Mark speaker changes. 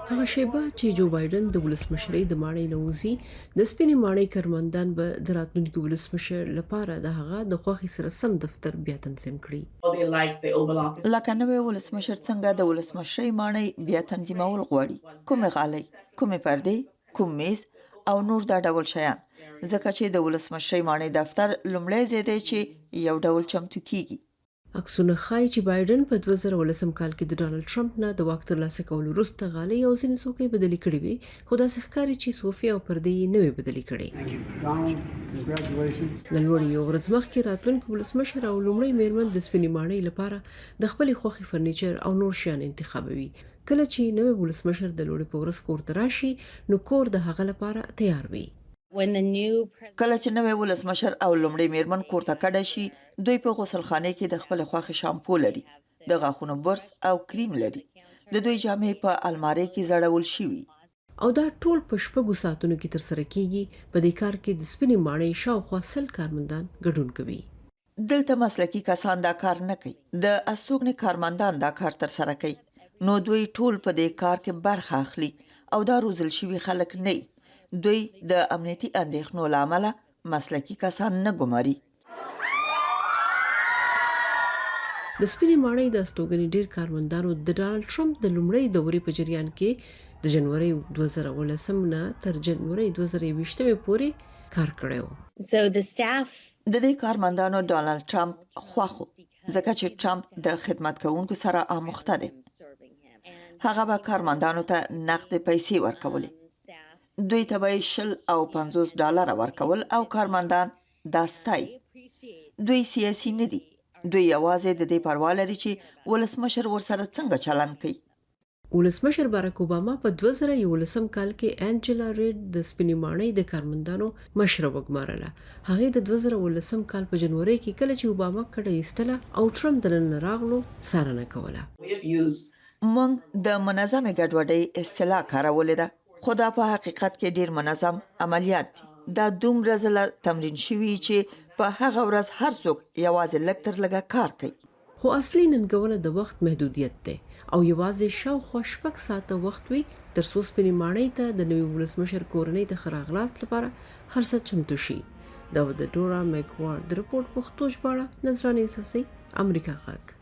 Speaker 1: هغه شېبه چې جو بایډن د ولسمشرۍ د ماڼۍ نه وځي، د سپینې ماڼۍ کارمندان به د راتلونکي ولسمشر لپاره د هغه د خوښې سره سم دفتر بیا تنظیم کړي.
Speaker 2: لکه نوی ولسمشر څنګه د ولسمشرۍ ماڼۍ بیا تنظیمول غواړي، کومې غالۍ، کومې پردې، کوم میز او نور دا ډول شیان، ځکه چې د ولسمشرۍ ماڼۍ دفتر لومړی ځای دی چې یو ډول چمتو کیږي.
Speaker 1: عکسونه ښايي چې بایډن په 2010 کال کې د ډونالډ ټرمپ نه د واک ترلاسه کولو وروسته غالۍ او ځینې څوکۍ بدلې کړې وې، خو داسې ښکاري چې صوفې او پردې یې نه وې بدلې کړې. له لوړې یوه ورځ مخکې راتلونکي ولسمشر او لومړۍ مېرمن د سپینې ماڼۍ لپاره د خپلې خوښې فرنیچر او نور شیان انتخابوي. کله چې نوی ولسمشر د لوړې په ورځ کور ته راشي، نو کور د هغه لپاره تیار وي.
Speaker 2: کله چې نوی ولسمشر او لومړۍ مېرمن کور ته کډه شي، دوی په غسلخانې کې د خپلې خوښې شامپو لري، د غاښونو برس او کریم لري. د دوی جامې په المارۍ کې ځړول شوي.
Speaker 1: او دا ټول په شپږو ساعتونو کې ترسره کېږي، په دې کار کې د سپینې ماڼۍ شاوخوا 100 کارمندان ګډون کوي.
Speaker 2: دلته مسلکي کسان دا کار نه کوي، د استوګنې کارمندان دا کار ترسره کوي، نو دوی ټول په دې کار کې برخه اخلي او دا روزل شوي خلک نه، دوی د امنیتي اندېښنو له امله مسلکي کسان نه ګماري.
Speaker 1: د سپینې ماڼۍ د استوګنې ډېر کارمندانو د ډانلډ ټرمپ د لومړۍ دورې په جریان کې د جنورۍ 2010 نه تر جنورۍ 2021 پورې کار کړی و.
Speaker 2: د دې کارمندانو ډونالډ ټرمپ خوښ و، ځکه چې ټرمپ د خدمت کوونکو سره آموخته دی. هغه به کارمندانو ته نقد پیسې ورکولې. دوی ته به یې 20 او 50 ډالر ورکول او کارمندان دا ستایي. دوی سیاسي نه دي. دوی یوازې د دې پروا لري چې ولسمشر ورسره څنګه چلند کوي.
Speaker 1: ولسمشر باراک اوباما په 2011 کال کې انجلا ریډ د سپینې ماڼۍ د کارمندانو مشره وګمارله. هغې د 2010 کال په جنورۍ کې کله چې اوباما کډه ایستله او ټرمپ دننه راغلو، څارنه کوله.
Speaker 2: موږ د منظمې ګډوډۍ اصطلاح کارولې ده، خو دا په حقیقت کې ډېر منظم عملیات دي. دا دومره ځله تمرین شوي چې په هغه ورځ هر څوک یوازې لږ تر لږه کار کوي.
Speaker 1: خو اصلي ننګونه د وخت محدودیت دی او یوازې شاوخوا شپږ ساعته وخت وي تر څو سپینې ماڼۍ ته د نوي ولسمشر کورنۍ ته ښه راغلاست لپاره هر څه چمتو شي. دا وه د ډورا میکوارډ د رپوټ پښتو ژباړه، نذرانه یوسفزۍ، امریکا غږ.